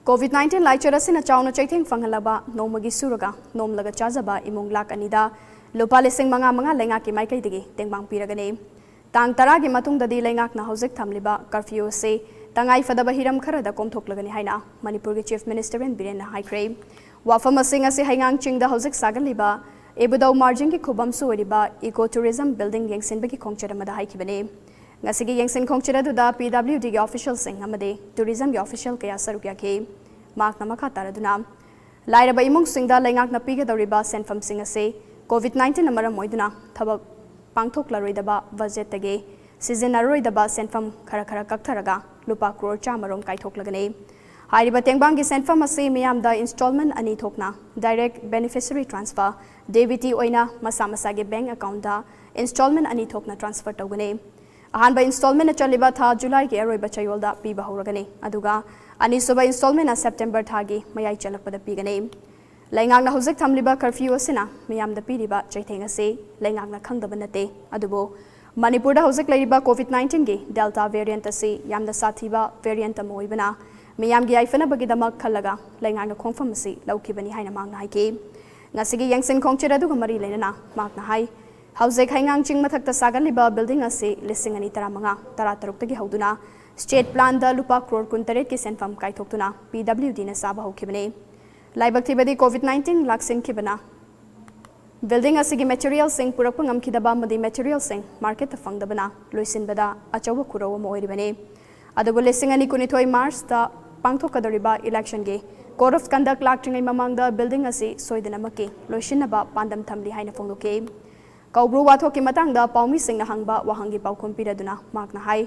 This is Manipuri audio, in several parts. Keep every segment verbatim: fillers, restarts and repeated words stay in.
ꯀꯣꯚꯤꯗ ꯅꯥꯏꯟꯇꯤꯟ ꯂꯥꯏꯆꯠ ꯑꯁꯤꯅ ꯆꯥꯎꯅ ꯆꯩꯊꯦꯡ ꯐꯪꯍꯜꯂꯕ ꯅꯣꯡꯃꯒꯤ ꯁꯨꯔꯒ ꯅꯣꯝꯂꯒ ꯆꯥꯖꯕ ꯏꯃꯨꯡ ꯂꯥꯈ ꯑꯅꯤꯗ ꯂꯨꯄꯥ ꯂꯤꯁꯤꯡ ꯃꯉꯥ ꯃꯉꯥ ꯂꯩꯉꯥꯛꯀꯤ ꯃꯥꯏꯀꯩꯗꯒꯤ ꯇꯦꯡꯕꯥꯡ ꯄꯤꯔꯒꯅꯤ꯫ ꯇꯥꯡ ꯇꯔꯥꯒꯤ ꯃꯇꯨꯡꯗꯗꯤ ꯂꯩꯉꯥꯛꯅ ꯍꯧꯖꯤꯛ ꯊꯝꯂꯤꯕ ꯀꯔꯐ꯭ꯌꯨ ꯑꯁꯤ ꯇꯉꯥꯏ ꯐꯗꯕ ꯍꯤꯔꯝ ꯈꯔꯗ ꯀꯣꯝꯊꯣꯛꯂꯒꯅꯤ ꯍꯥꯏꯅ ꯃꯅꯤꯄꯨꯔꯒꯤ ꯆꯤꯐ ꯃꯤꯅꯤꯁꯇꯔ ꯑꯦꯟ ꯕꯤꯔꯦꯟꯅ ꯍꯥꯏꯈ꯭ꯔꯦ꯫ ꯋꯥꯐꯝ ꯑꯁꯤ ꯉꯁꯤ ꯍꯩꯉꯥꯡ ꯆꯤꯡꯗ ꯍꯧꯖꯤꯛ ꯁꯥꯒꯠꯂꯤꯕ ꯏꯕꯨꯙꯧ ꯃꯥꯔꯖꯤꯡꯒꯤ ꯈꯨꯕꯝꯁꯨ ꯑꯣꯏꯔꯤꯕ ꯏꯀꯣ ꯇꯨꯔꯤꯖꯝ ꯕꯤꯜꯗꯤꯡ ꯌꯦꯡꯁꯤꯟꯕꯒꯤ ꯈꯣꯡꯆꯠ ꯑꯃꯗ ꯍꯥꯏꯈꯤꯕꯅꯤ꯫ ꯉꯁꯤꯒꯤ ꯌꯦꯡꯁꯤꯟ ꯈꯣꯡꯆꯠ ꯑꯗꯨꯗ ꯄꯤ ꯗꯕ꯭ꯂꯤꯎ ꯗꯤꯒꯤ ꯑꯣꯐꯤꯁꯤꯌꯦꯜꯁꯤꯡ ꯑꯃꯗꯤ ꯇꯨꯔꯤꯖꯝꯒꯤ ꯑꯣꯐꯤꯁꯤꯌꯦꯜ ꯀꯌꯥ ꯁꯔꯨꯛ ꯌꯥꯈꯤ꯫ ꯃꯍꯥꯛꯅ ꯃꯈꯥ ꯇꯥꯔꯗꯨꯅ, ꯂꯥꯏꯔꯕ ꯏꯃꯨꯡꯁꯤꯡꯗ ꯂꯩꯉꯥꯛꯅ ꯄꯤꯒꯗꯧꯔꯤꯕ ꯁꯦꯟꯐꯝꯁꯤꯡ ꯑꯁꯤ ꯀꯣꯚꯤꯗ ꯅꯥꯏꯟꯇꯤꯟꯅ ꯃꯔꯝ ꯑꯣꯏꯗꯨꯅ ꯊꯕꯛ ꯄꯥꯡꯊꯣꯛꯂꯔꯣꯏꯗꯕ ꯕꯖꯦꯠꯇꯒꯤ ꯁꯤꯖꯤꯟꯅꯔꯣꯏꯗꯕ ꯁꯦꯟꯐꯝ ꯈꯔ ꯈꯔ ꯀꯛꯊꯔꯒ ꯂꯨꯄꯥ ꯀ꯭ꯔꯣꯔ ꯆꯥꯝꯃ ꯔꯣꯝ ꯀꯥꯏꯊꯣꯛꯂꯒꯅꯤ꯫ ꯍꯥꯏꯔꯤꯕ ꯇꯦꯡꯕꯥꯡꯒꯤ ꯁꯦꯟꯐꯝ ꯑꯁꯤ ꯃꯤꯌꯥꯝꯗ ꯏꯟꯁꯇꯣꯜꯃꯦꯟ ꯑꯅꯤ ꯊꯣꯛꯅ, direct beneficiary transfer, D B T, ꯑꯣꯏꯅ ꯃꯁꯥ ꯃꯁꯥꯒꯤ ꯕꯦꯡꯛ ꯑꯦꯀꯥꯎꯟꯗ ꯏꯟꯁꯇꯣꯜꯃꯦꯟ ꯑꯅꯤ ꯊꯣꯛꯅ ꯇ꯭ꯔꯥꯟꯁꯐꯔ ꯇꯧꯒꯅꯤ꯫ ꯑꯍꯥꯟꯕ ꯏꯟꯁꯇꯣꯜꯃꯦꯟꯅ ꯆꯠꯂꯤꯕ ꯊꯥ ꯖꯨꯂꯥꯏꯒꯤ ꯑꯔꯣꯏꯕ ꯆꯌꯣꯜꯗ ꯄꯤꯕ ꯍꯧꯔꯒꯅꯤ, ꯑꯗꯨꯒ ꯑꯅꯤꯁꯨꯕ ꯏꯟꯁꯇꯣꯜꯃꯦꯟꯅ ꯁꯦꯞꯇꯦꯝꯕꯔ ꯊꯥꯒꯤ ꯃꯌꯥꯏ ꯆꯜꯂꯛꯄꯗ ꯄꯤꯒꯅꯤ꯫ ꯂꯩꯉꯥꯛꯅ ꯍꯧꯖꯤꯛ ꯊꯝꯂꯤꯕ ꯀꯔꯐ꯭ꯌꯨ ꯑꯁꯤꯅ ꯃꯤꯌꯥꯝꯗ ꯄꯤꯔꯤꯕ ꯆꯩꯊꯦꯡ ꯑꯁꯤ ꯂꯩꯉꯥꯛꯅ ꯈꯪꯗꯕ ꯅꯠꯇꯦ, ꯑꯗꯨꯕꯨ ꯃꯅꯤꯄꯨꯔꯗ ꯍꯧꯖꯤꯛ ꯂꯩꯔꯤꯕ ꯀꯣꯚꯤꯗ ꯅꯥꯏꯟꯇꯤꯟꯒꯤ ꯗꯦꯜꯇꯥ ꯚꯦꯔꯤꯌꯦꯟꯠ ꯑꯁꯤ ꯌꯥꯝꯅ ꯁꯥꯊꯤꯕ ꯚꯦꯔꯤꯌꯦꯟꯠ ꯑꯃ ꯑꯣꯏꯕꯅ ꯃꯤꯌꯥꯝꯒꯤ ꯌꯥꯏꯐꯅꯕꯒꯤꯗꯃꯛ ꯈꯜꯂꯒ ꯂꯩꯉꯥꯛꯅ ꯈꯣꯡꯐꯝ ꯑꯁꯤ ꯂꯧꯈꯤꯕꯅꯤ ꯍꯥꯏꯅ ꯃꯍꯥꯛꯅ ꯍꯥꯏꯈꯤ꯫ ꯉꯁꯤꯒꯤ ꯌꯦꯡꯁꯤꯟ ꯈꯣꯡꯆꯠ ꯑꯗꯨꯒ ꯃꯔꯤ ꯂꯩꯅꯅ ꯃꯍꯥꯛꯅ ꯍꯥꯏ, ꯍꯧꯖꯤꯛ ꯍꯩꯉꯥꯡ ꯆꯤꯡ ꯃꯊꯛꯇ ꯁꯥꯒꯠꯂꯤꯕ ꯕꯤꯜꯗꯤꯡ ꯑꯁꯤ ꯂꯤꯁꯤꯡ ꯑꯅꯤ ꯇꯔꯥꯃꯉꯥ ꯇꯔꯥꯇꯔꯨꯛꯇꯒꯤ ꯍꯧꯗꯨꯅ ꯁ꯭ꯇꯦꯠ ꯄ꯭ꯂꯥꯟꯗ ꯂꯨꯄꯥ ꯀ꯭ꯔꯣꯔ ꯀꯨꯟꯇꯔꯦꯠꯀꯤ ꯁꯦꯟꯐꯝ ꯀꯥꯏꯊꯣꯛꯇꯨꯅ ꯄꯤ ꯗꯕ꯭ꯂꯤꯎ ꯗꯤꯅ ꯁꯥꯕ ꯍꯧꯈꯤꯕꯅꯤ꯫ ꯂꯥꯏꯕꯛ ꯊꯤꯕꯗꯤ ꯀꯣꯚꯤꯗ ꯅꯥꯏꯟꯇꯤꯟ ꯂꯥꯛꯁꯤꯟꯈꯤꯕꯅ ꯕꯤꯜꯗꯤꯡ ꯑꯁꯤꯒꯤ ꯃꯦꯇꯔꯤꯌꯦꯜꯁꯤꯡ ꯄꯨꯔꯛꯄ ꯉꯝꯈꯤꯗꯕ ꯑꯃꯗꯤ ꯃꯦꯇꯔꯤꯌꯦꯜꯁꯤꯡ ꯃꯥꯔꯀꯦꯠꯇ ꯐꯪꯗꯕꯅ ꯂꯣꯏꯁꯤꯟꯕꯗ ꯑꯆꯧꯕ ꯈꯨꯔꯧ ꯑꯃ ꯑꯣꯏꯔꯤꯕꯅꯤ꯫ ꯑꯗꯨꯕꯨ ꯂꯤꯁꯤꯡ ꯑꯅꯤ ꯀꯨꯟꯅꯤꯊꯣꯏ ꯃꯥꯔꯆꯇ ꯄꯥꯡꯊꯣꯛꯀꯗꯧꯔꯤꯕ ꯏꯂꯦꯛꯁꯟꯒꯤ ꯀꯣꯗ ꯑꯣꯐ ꯀꯟꯗꯛ ꯂꯥꯛꯇ꯭ꯔꯤꯉꯩ ꯃꯃꯥꯡꯗ ꯕꯤꯜꯗꯤꯡ ꯑꯁꯤ ꯁꯣꯏꯗꯅꯃꯛꯀꯤ ꯂꯣꯏꯁꯤꯟꯅꯕ ꯄꯥꯟꯗꯝ ꯊꯝꯂꯤ ꯍꯥꯏꯅ ꯐꯣꯡꯗꯣꯛꯈꯤ꯫ ꯀꯧꯕ꯭ꯔꯨ ꯋꯥꯊꯣꯛꯀꯤ ꯃꯇꯥꯡꯗ ꯄꯥꯎꯃꯤꯁꯤꯡꯅ ꯍꯪꯕ ꯋꯥꯍꯪꯒꯤ ꯄꯥꯎꯈꯨꯝ ꯄꯤꯔꯗꯨꯅ ꯃꯍꯥꯛꯅ ꯍꯥꯏ,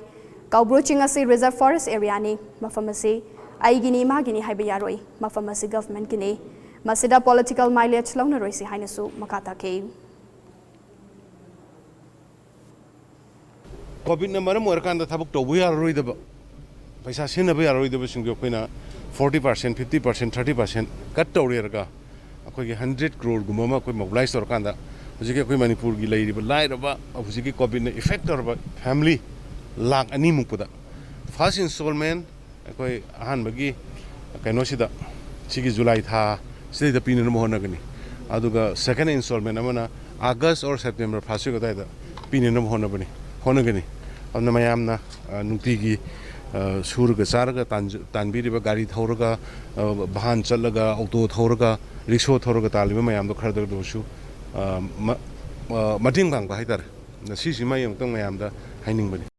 ꯀꯧꯕ꯭ꯔꯨ ꯆꯤꯡ ꯑꯁꯤ ꯔꯤꯖꯔꯚ ꯐꯣꯔꯦꯁ ꯑꯦꯔꯤꯌꯥꯅꯤ, ꯃꯐꯝ ꯑꯁꯤ ꯑꯩꯒꯤꯅꯤ ꯃꯥꯒꯤꯅꯤ ꯍꯥꯏꯕ ꯌꯥꯔꯣꯏ, ꯃꯐꯝ ꯑꯁꯤ ꯒꯚꯔꯟꯃꯦꯟꯠꯀꯤꯅꯤ, ꯃꯁꯤꯗ ꯄꯣꯂꯤꯇꯤꯀꯦꯜ ꯃꯥꯏꯂꯦꯖ ꯂꯧꯅꯔꯣꯏꯁꯤ ꯍꯥꯏꯅꯁꯨ ꯃꯈꯥ ꯇꯥꯈꯤ꯫ ꯀꯣꯚꯤꯗꯅ ꯃꯔꯝ ꯑꯣꯏꯔꯀꯥꯟꯗ ꯊꯕꯛ ꯇꯧꯕ ꯌꯥꯔꯔꯣꯏꯗꯕ, ꯄꯩꯁꯥ ꯁꯤꯖꯤꯟꯅꯕ ꯌꯥꯔꯔꯣꯏꯗꯕꯁꯤꯡꯗꯣ ꯑꯩꯈꯣꯏꯅ forty percent, fifty percent, thirty percent cut ꯇꯧꯔꯦꯔꯒ ꯑꯩꯈꯣꯏꯒꯤ hundred crore ꯒꯨꯝꯕ ꯑꯃ ꯑꯩꯈꯣꯏ mobilize ꯇꯧꯔꯀꯥꯟꯗ ꯍꯧꯖꯤꯛꯀꯤ ꯑꯩꯈꯣꯏ ꯃꯅꯤꯄꯨꯔꯒꯤ ꯂꯩꯔꯤꯕ ꯂꯥꯏꯔꯕ, ꯍꯧꯖꯤꯛꯀꯤ ꯀꯣꯚꯤꯗꯅ effect ꯇꯧꯔꯕ family ꯂꯥꯈ ꯑꯅꯤꯃꯨꯛꯄꯗ first installment ꯑꯩꯈꯣꯏ ꯑꯍꯥꯟꯕꯒꯤ ꯀꯩꯅꯣꯁꯤꯗ, ꯁꯤꯒꯤ ꯖꯨꯂꯥꯏ ꯊꯥ ꯁꯤꯗꯩꯗ ꯄꯤꯅꯅꯕ ꯍꯣꯠꯅꯒꯅꯤ꯫ ꯑꯗꯨꯒ second installment ꯑꯃꯅ August or September first week ꯑꯗꯨꯋꯥꯏꯗ ꯄꯤꯅꯅꯕ ꯍꯣꯠꯅꯕꯅꯤ, ꯍꯣꯠꯅꯒꯅꯤ꯫ ꯑꯗꯨꯅ ꯃꯌꯥꯝꯅ, ꯑ, ꯅꯨꯡꯇꯤꯒꯤ, ꯑ, ꯁꯨꯔꯒ ꯆꯥꯔꯒ ꯇꯥꯟꯖ-, ꯇꯥꯟꯕꯤꯔꯤꯕ, ꯒꯥꯔꯤ ꯊꯧꯔꯒ, ꯑ, ꯚꯥꯟ ꯆꯠꯂꯒ, ꯑꯣꯇꯣ ꯊꯧꯔꯒ, ꯔꯤꯛꯁꯣ ꯊꯧꯔꯒ ꯇꯥꯜꯂꯤꯕ ꯃꯌꯥꯝꯗꯣ ꯈꯔꯗ ꯑꯣꯏꯔꯁꯨ, ꯑ, ꯃ-, ꯑ, ꯃꯇꯦꯡ ꯄꯥꯡꯕ ꯍꯥꯏꯇꯥꯔꯦ꯫ ꯁꯤꯁꯤꯃ ꯑꯩ ꯑꯃꯨꯛꯇꯪ ꯃꯌꯥꯝꯗ ꯍꯥꯏꯅꯤꯡꯕꯅꯤ꯫